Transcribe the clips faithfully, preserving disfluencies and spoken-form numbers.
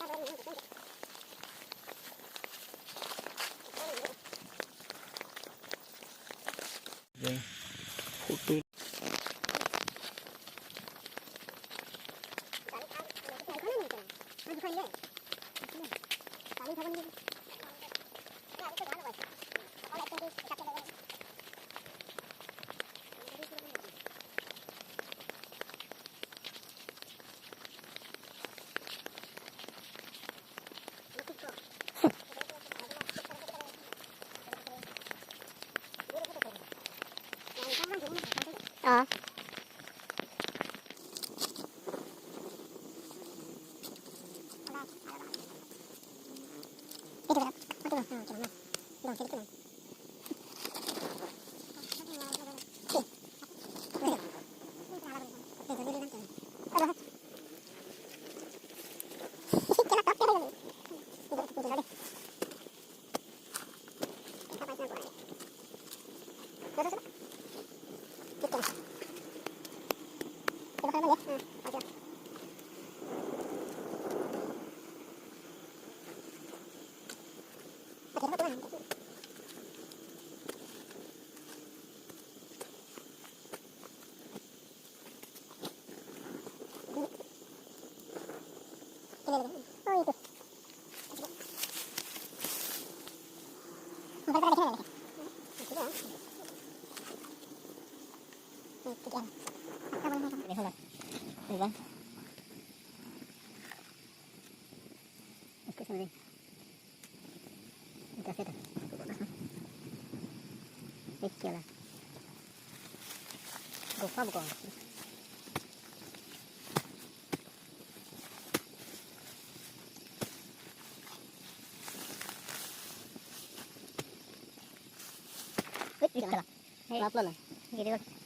Photo.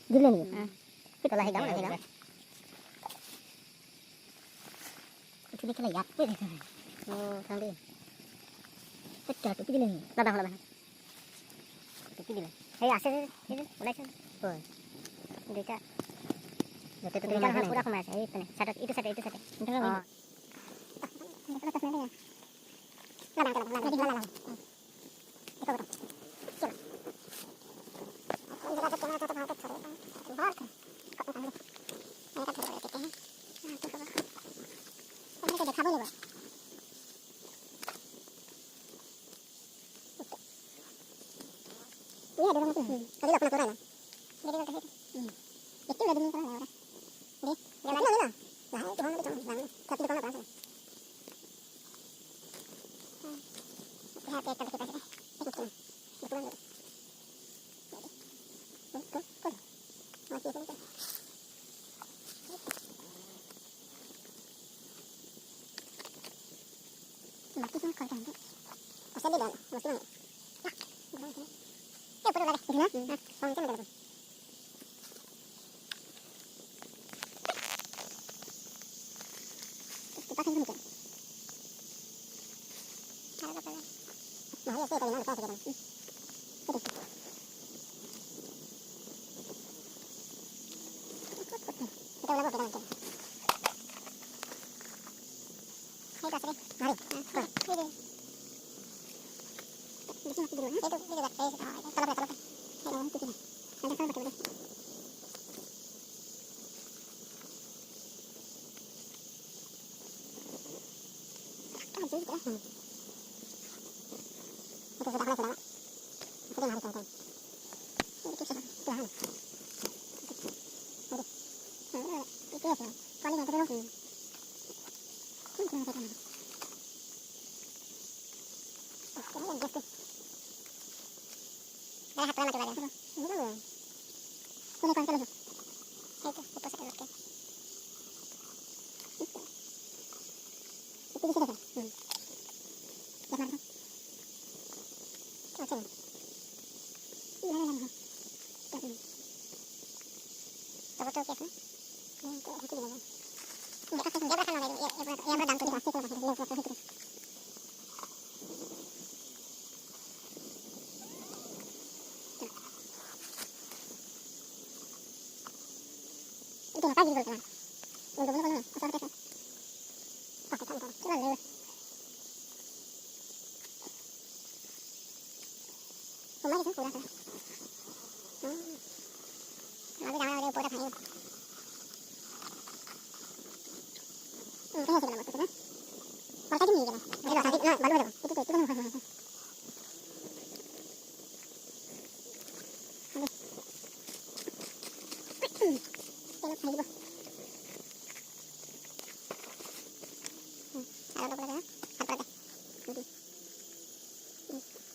Giri ni. Kita lah higang, higang. Uthi dei kela yak pe dei. Oh, thang dei. Pecah tu pidile ni. Labang, labang. Tu pidile. Hei, ase, ase, ase, ulai ase. Oh. Duita. Duita tu pura kumai ase. Hei, pene. Satu, itu satu, itu satu. Oh. Labang, labang, labang, labang. Kumari kan pura kan. Hmm. Lalu jangan ada pura kan. Hmm, kaya sih kalau betul kan. Baru tadi nih kan. Baru tadi, nah, baru ada. Itu tuh, itu kan. Ada. Kalau kayak gitu. Hmm, kalau udah, udah, udah. Jadi. Hmm.